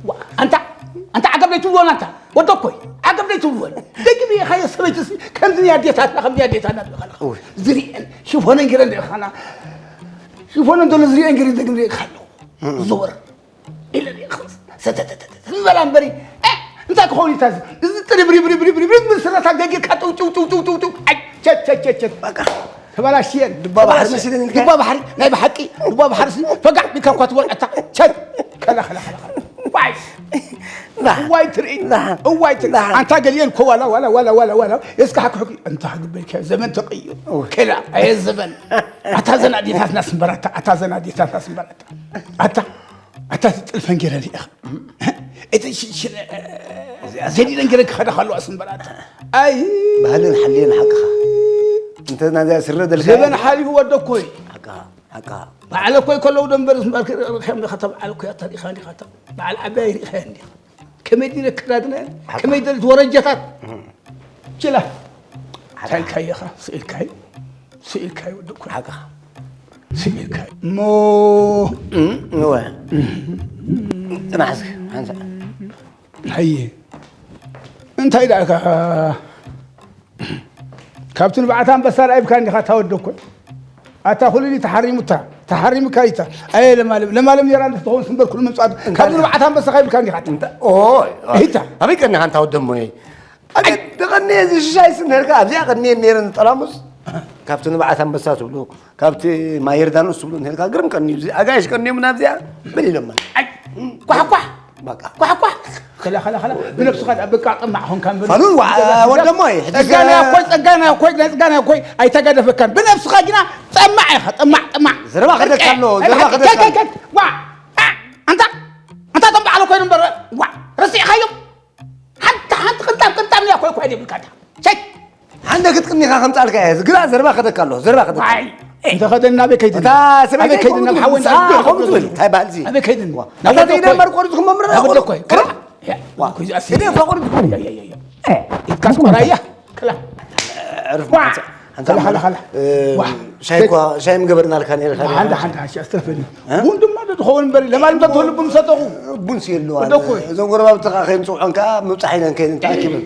ዋ፣ ኣንታ፣ ኣንታ ዓገብ ደይትብልወን ኣንታ። ወደ እኮይ፣ ዓገብ ደይትብልወን። ደጊም ኢኻዮ ሰበይቲ ሲ፣ ከምዚ ናይ ኣዴታትና፣ ከምዚ ኣዴታትና ትብለካ ኣለኻ። ኡይ። ዝሪአን፣ ሽፎነን ገይረን ርኢኻና። ሽፎነን ዘሎ ዝሪአን ገይረ ደጊም ርኢኻ ኣለኹ። እም። ዞር። ኢለ ርኢኻ። ሰተተተተ። ዝበላ እምበሪ። እ፣ እንታይ ክኸውን እዩ ታዚ? እዚ ጥሪብ፣ ሪብ፣ ሪብ፣ ሪብ፣ ሪብ፣ ሪብ፣ ስረታት ገጊርካ ጥው፣ ጥው፣ ጥው፣ ጥው፣ ጥው፣ ጥው። ኣይ፣ ቸት፣ ቸት፣ ቸት፣ ቸት። በቃ። ተበላሽየን። ዱባ ባሕሪ ተበላሽየን። መሲለኒ ኢልካ? ዱባ ባሕሪ፣ ናይ ብሓቂ ዱባ ባሕሪ ሲ ፈጋዕ ኢልካ እኳ ትበልዕ ኣታ። ቸት። ከላ፣ ከላ፣ ከላ፣ ከላ። ዋይ። ና። እዋይ ትርኢ። ና። እዋይ ትርኢ። ና። ኣንታ ገሊኤን እኮ ዋላ፣ ዋላ፣ ዋላ፣ ዋላ፣ ዋላ። እስካ ሓኩሕኩ። ኣንታ ግበይካ ዘመን ተቀይሩ። እወ። ከላ፣ ኣየ ዘመን። ኣታ ዘን ኣዴታትና ስምበራታ፣ ኣታ ዘን ኣዴታትና ስምበራታ። ኣታ፣ ኣታ እቲ ጥልፈን ገይረ ርኢኻ። እቲ ሽ-፣ ሽ-፣ እዚኣ ዘዲለን ገይረ ክኸዳ ከለዋ ስምበራታ። ኣይ። ባህልን ሓልዮን ሓቅኻ። እንተ ናዚኣ ስረ ደልካ ዘበን ሓሊፉ ወደ እኮይ። ሓቅኻ፣ ሓቅኻ። በዓል እኮይ ከለዉ ደንበር ስምበር ክርእኻ እንዲኻ፣ እታ በዓል እኮይ ኣታ ርኢኻ እንዲኻ፣ እታ በዓል ዓባይ ርኢኻ እንዲኻ። ከመይ ድነ ክዳድነ፣ ሓቅኻ። ከመይ ደልት ወረጀታት። እም። ችላ። ሓቅኻ። ታይልካየኻ፣ ስኢልካይ፣ ስኢልካይ ወደ እኮይ። ሓቅኻ። ስኢልካይ። እሞ እም፣ እወ። ጽናሕ እስኪ፣ ሓንሳእ። ሃየ። እንታይ ደኣካ? ካብቲ ንብዓት ኣንበሳ ደኣ ይብካ እንዲኻ፣ እታ ወደ እኮ። ኣታ ኩሉ ድዩ ተሓሪሙታ? ተሓሪሙካ ኢታ። ኣየ ለማለም፣ ለማለም ኔራ እንድትኸውን ስምበር ኩሉ ምምጻእ። እንታይ ካብቲ ደኣ? ንብዓት ኣንበሳ ካይብካ እንዲኻ። እንታ-፣ ኦይ፣ ኦይ። ኢታ። ኣበይ ቀኒኻ እንታ ወደ እሞይ? ኣገ-፣ ተቐንየ እዚ ሽሻይ ስነርካ ኣብዚኣ ቀንየ ነይረ ንጠላሙስ። ካብቲ ንብዓት ኣንበሳ ትብሉ፣ ካብቲ ማየርዳኖስ ትብሉ ነርካ ግርም ቀንዩ። እዚ ኣጋይሽ ቀንዮም ናብዚኣ በል ኢሎማ። ኣይ፣ ኳሕ፣ ኳሕ። በቃ። ኳሕ፣ ኳሕ። ከላ፣ ከላ፣ ከላ። ብነብስኻ ደኣ በቃ ጠማዕ ኾንካ እምበር። ፋኑን ዋ-፣ ወደሞ እየ። ሕጂ ጸጋና ዘ- እኮይ፣ ጸጋና እኮይ፣ ናይ ጸጋና እኮይ ኣይተጋደፈካን። ብነብስኻ ግና ጠማዕ ኢኻ፣ ጠማዕ፣ ጠማዕ። ዘረባ ከደካ ኣሎ፣ ዘረባ ከይ፣ ከደካ ከይ፣ ኣሎ። ከይ፣ ዋ። ኣንታ፣ ኣንታ ጠምባዕ ኣሎ ኮይኑ እምበር፣ ዋ። ረሲዕኻዮም። ሓንቲ፣ ሓንቲ ቅንጣብ፣ ቅንጣብ ንያ ኮይ፣ ኮይ ይብልካ ኣታ። ሸይ! ሓንደ ክትቅኒኻ ከምጻልካ እየ። ግዳ ዘረባ ከደካ ኣሎ፣ ዘረባ ከደካ። ዋይ! እንተ ኸደና ኣበይ ከይድና? እታ ሰበይቲ ኣበይ ከይድና? ኣይኮንኩ ሓወን ትብል፣ ንሳ ከምኡ ትብል። እንታይ በሃልዚ? ኣበይ ከይድና? ዋ። ናብደ ኣታ እኮይ። ዘይነበርቆ ርዝኹም መምረ ናብደ እኮይ። ክላ። ዋ። ኩዚ ኣሲ። እደ ፈቆር ዝኹም። ያ፣ ያ፣ ያ፣ ያ። እ፣ ኢድካ ስቆራያ። ክላ። ዕርፍ ዋ። ሓንሳ፣ ሓንሳ ከላ፣ ከላ፣ ከላ። እ፣ ዋ። ሻይ እኳ፣ ሻይ ምገበርናልካ ነይርካ። ሓንዳ፣ ሓንዳ፣ ሓንዳ፣ ኣስተርፈኒ። እ? ቡን ድማ ዶ ትኸውን እምበሪ፣ ለማል እንተ ትህሉ ቡን ምሰተኹ። ቡን ስየሉ ወደ እኮ። እዞም ጎረባብቲ ኸዓ ከይንጽውዖን ከኣ ምብጻሕ ኢለን ከይደን ተኣኪበን።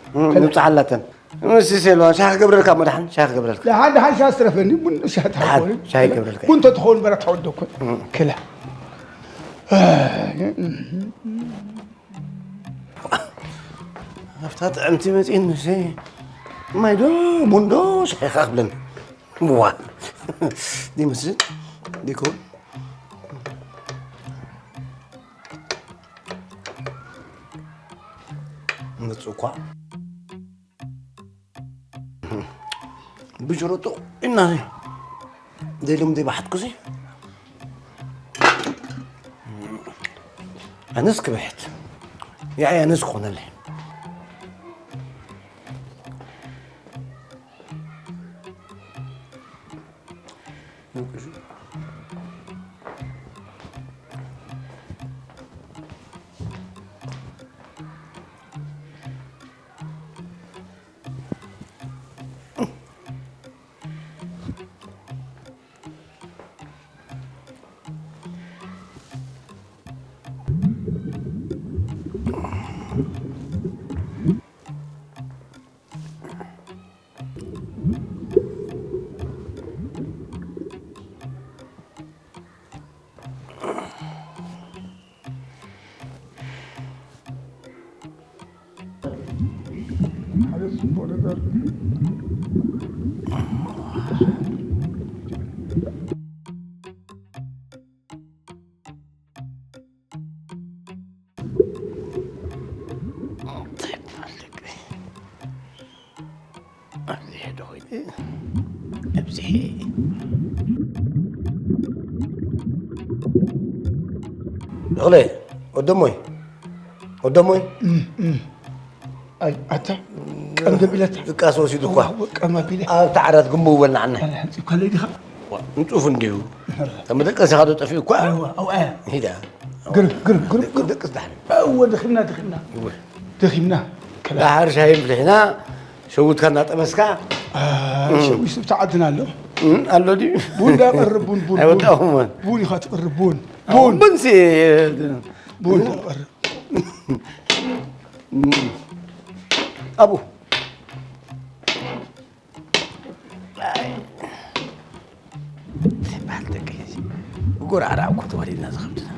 እ፣ ከላ። ምብጻሕ ኣላተን። ምስ ሴልዋ ሻሂ ክገብረልካ እሞ ደሓን፣ ሻሂ ክገብረልካ። ደሓን፣ ደሓን፣ ሻሂ ኣስትረፈኒ፣ ቡን ሻሂ ደሓን፣ ተሓኮኒ። ሻሂ ክገብረልካ። ቡን ተትኸውን በራ ተወደኩ። እም። ክላ። ኣብታ ጥዕምቲ መጺእን፣ ምሰ ማይ ዶ፣ ቡን ዶ፣ ሻሂ ኸኣ ክብለኒ። ዋ። ዲመስል፣ ዲኮ። መጹ እኳ። ብሽሮ ጥዑም ኢና። ዘይሎም ዘይበሓትኩሲ። ኣነስ ክብሕት። ያኢ ኣነስ ክኾነለይ። ሓደ ጽቡቕ ነገር። እንታይ ትፈልጥ? ኣብዚ ሄደ ኮይኑ፣ ኣብዚ እኽለ፣ ወደሞይ፣ ወደሞይ። እም፣ እም። ኣይ፣ ኣታ፣ ቀንደብ ኢለታ። ድቃስ ወሲዱ እኳ። እዋ፣ ቀመብ ኢለ። ኣብታ ዓራት ግንቡ በልና ዓና። ኣነ ሕንጺ እኳ ለይ ዲኻ? ዋ፣ ንጹፍ እንዲሁ። እረ። ተመደቀሲ ካዶ ጠፊኡ እኳ። ኣይዋ፣ ኣው ኣያ። ሂዳ። ግርም፣ ግርም፣ ግርም፣ ግርም። ደቅስ ዳሕን። እወ፣ ደኺምና፣ ደኺምና። እወ። ደኺምና። ከላ። ዳሕር ሻሂ ፍሊሕና፣ ሸዊትካ እናጠበስካ። አ፣ እም። ሸዊት ብቲ ዓድና ኣሎ። እም፣ ኣሎ ድዩ? ቡን ዳቐርብ፣ ቡን፣ ቡን፣ ቡን። ኣይወጣኹም። ቡን ኢኻ ትቕርብ፣ ቡን። ቡን። ቡን ሲ-፣ ቡን ዳቐርብ። እም። ኣቡ። ኣይ። በዓል ደቂ እዚ። ጎራዕራዕ እኮ ተወሊድና ዝኸብድና።